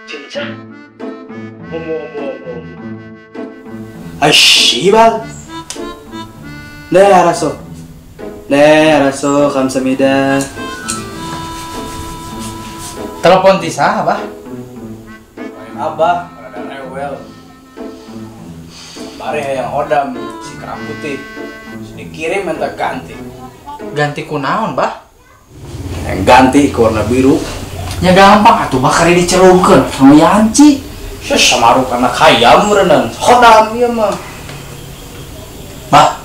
진짜? 어머 어머 어머 어머. 아 씨발. 네 알았어. 네 알았어. 감사합니다. Telepon ti saha, Bah? Lain Abah, rada rewel. Kamari hayang hodam si kerang putih. Dikirim minta ganti. Ganti kunaon, Bah? Yang ganti ke warna biru. Ya gampang atuh, Bah, kari dicelupkeun sama Yanci. Samaru karena kaya meureunan. Hodam ieu mah. Bah.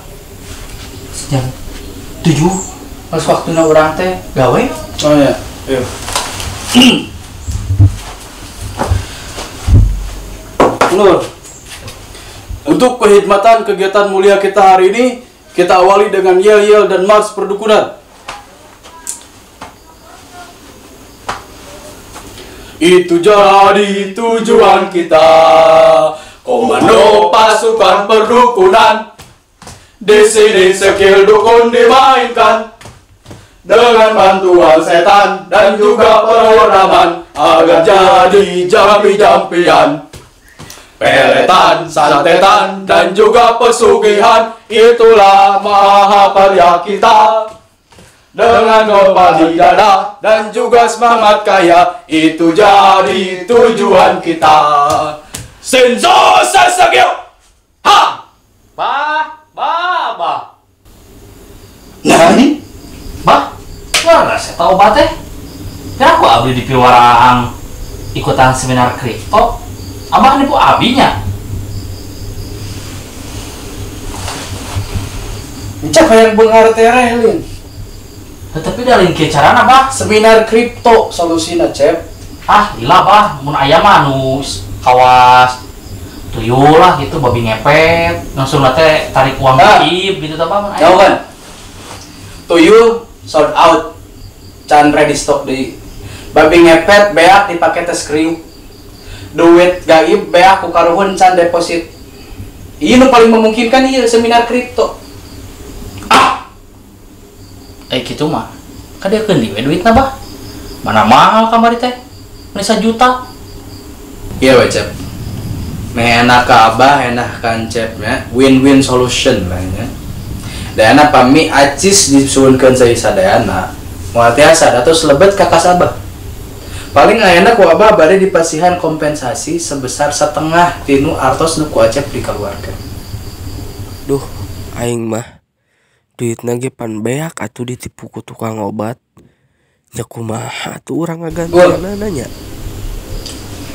Jam 7 pas waktuna urang teh gawe. Oh iya, ayo. Nur, untuk kekhidmatan kegiatan mulia kita hari ini, kita awali dengan yel-yel dan mars perdukunan. Itu jadi tujuan kita, komando pasukan perdukunan. Di sini skill dukun dimainkan dengan bantuan setan dan juga perodaman agar jadi jampi-jampian. Peletan, santetan, dan juga pesugihan, itulah mahakarya kita. Dengan kepala di dada dan juga semangat kaya, itu jadi tujuan kita. Shinzo Sasagyo! Ha! Bah, bah, bah. Nani? Bah, mana saya tahu obat teh? Kira aku abdi di piwarang ikutan seminar kripto. Abah nipu abinya. Encap hayang beunghar tereh lin. Tapi dah lain kieu carana, Bah. Seminar kripto solusina, Cep. Ah, lila, Bah. Mun aya mah anu kawas tuyul lah gitu, babi ngepet. Langsung teh tarik uang gaib gitu tah, Bah, mun aya. Jauh kan? Tuyul sold out. Can ready stock deui. Babi ngepet beak dipake tes kriuk. Duit gaib beak ku karuhun can deposit. Ieu nu paling memungkinkan ieu seminar kripto. Ah. Gitu mah. Kadekeun deui we duitna, Bah. Mana mahal kamari teh? Meni 1 juta. Iya we, Cep. Meh enak ka Abah, enak kan Cep nya. Win-win solution lah nya. Dayana pami acis disuhunkeun sae sadayana. Moal tiasa datos lebet ka kas Abah. Paling ayeuna ku Abah bade dipasihan kompensasi sebesar setengah tinu artos nu ku Acep dikeluarkan. Duh, aing mah duitna ge pan beak atuh ditipu ku tukang obat. Nya kumaha atuh urang ngagantianana nya.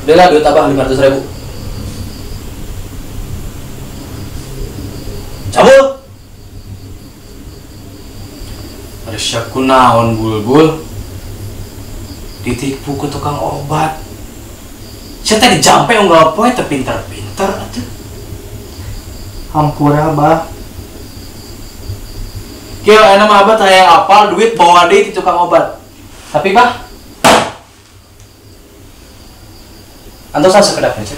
Udah lah duit Abah 500.000. Cabut. Ada syaku naon bulbul. Ditipu ke tukang obat. Saya tadi jampe unggal poe teu pinter-pinter atuh. Hampura, Bah. Kieu ayeuna mah Abah teh hayang apal duit bawa deui ti tukang obat. Tapi, Bah, antosan sakedap aja.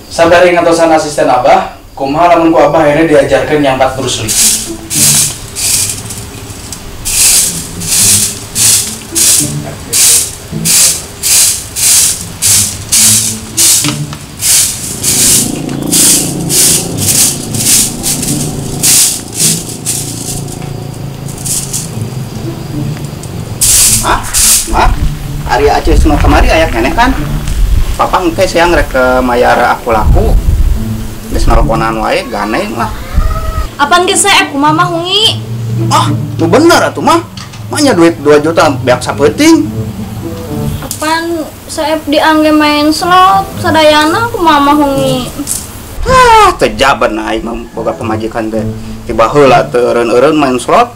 Sabari ngantosan asisten Abah, kumaha lamun ku Abah akhirnya diajarkeun nyangkat Bruce Lee. Mak, mak, ari Aceh nu kamari aya keneh kan? Papa engke siang rek ke mayar aku laku. Geus nelponan wae ganeng lah. Apan geus saep kumaha mah hungi? Ah, nu bener atuh mah. Manya duit 2 juta beak sapeuting. Apan saep diangge main slot sadayana kumaha mah hungi? Ah, teu jaban aing mah boga pamajikan teh. Tiba heula teu eureun-eureun main slot.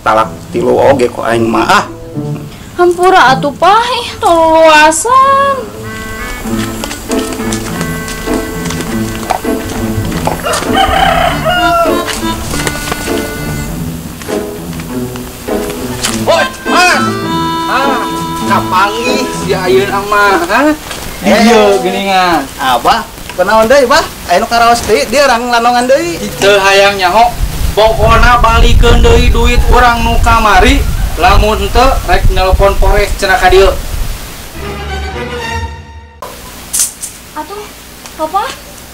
Talak 3 oge ku aing mah ah. Hampura atuh Pah, tuluasan. Woi, Mas. Ah, kapanggih si ayeuna mah, ha? Ieu geuningan. Abah, kunaon deui, Bah? Aya nu karaos deui, dia urang lanongan deui. Teu hayang nyaho, pokona balikeun deui duit urang nu kamari. Lamun teu rek nelpon Polres cenah ka dieu. Atuh, Papa,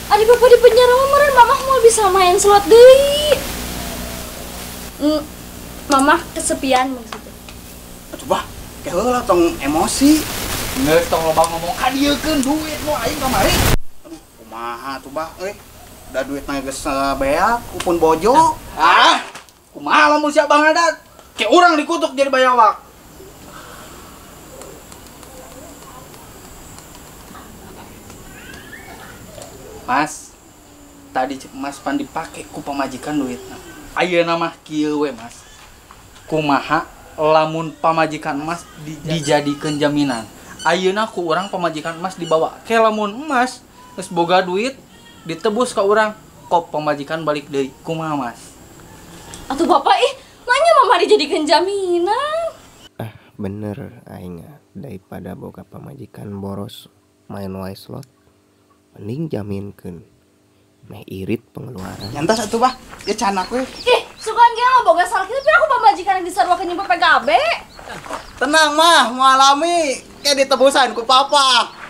ari Papa di penjara mah meureun Mamah moal bisa main slot deui. Mamah kesepian maksudnya. Atuh bah, ke heula tong emosi. Geus tong loba ngomong ka dieukeun duit nu aing kamari. Aduh, kumaha atuh bah euy. Da duitna geus beak kupun bojo. Ah, kumaha lamun si Abang adat? Ke urang dikutuk jadi bayawak. Mas, tadi cek Mas pan dipake ku pamajikan duitna. Ayeuna mah kieu we Mas. Kumaha lamun pamajikan Mas dijadikeun jaminan. Ayeuna ku urang pamajikan Mas dibawa. Ke lamun Mas geus boga duit ditebus ka urang, kop pamajikan balik deui. Kumaha Mas? Atuh Bapak ih, nanya mama dijadikeun jaminan. Ah, bener aing daripada boga pamajikan boros main wae slot. Mending jaminkeun. Meh irit pengeluaran. Nyantas atuh bah, ya canak we. Ih, sukaan ge mah boga salah kitu tapi aku pamajikan yang disarwakeun jeung PPKB. Tenang mah, moal lami ke ditebusan ku papa.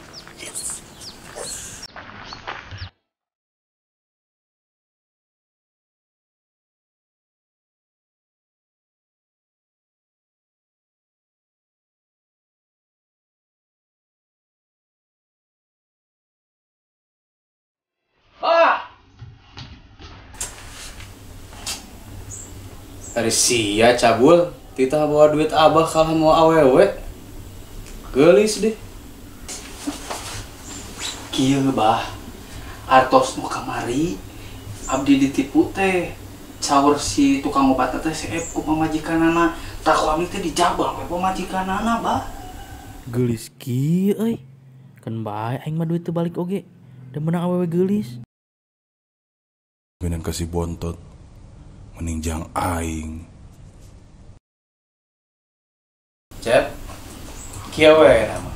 Dari sia cabul, titah bawa duit abah kalau mau awewe. Geulis deh. Kieu bah, artos nu kamari abdi ditipu teh. Caur si tukang obat teh seep ku pamajikanana. Tah ku abdi teh dijabal we pamajikanana bah. Geulis kieu euy. Kan bae aing mah duit teu balik oge. Da meunang awewe geulis. Minang kasih bontot. Mending jang aing. Cep, kieu we nama.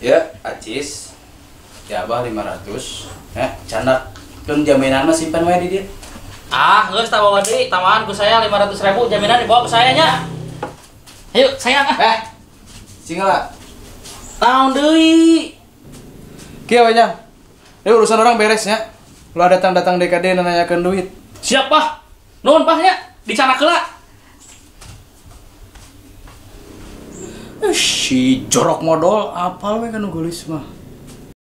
Ya, acis. Ya abah 500. Canak keun jaminan mah simpan wae di dieu. Ah, geus tah bawa deui, tambahan ku saya 500.000 jaminan dibawa ku saya nya. Ayo, sayang ah. Singala. Taun deui. Kieu we nya. Ya urusan orang beres nya. Ulah datang-datang DKD nanyakeun duit. Siap, Bah. Nuhun, Bah nya. Dicanak heula. Si jorok modal apal we kanu geulis mah.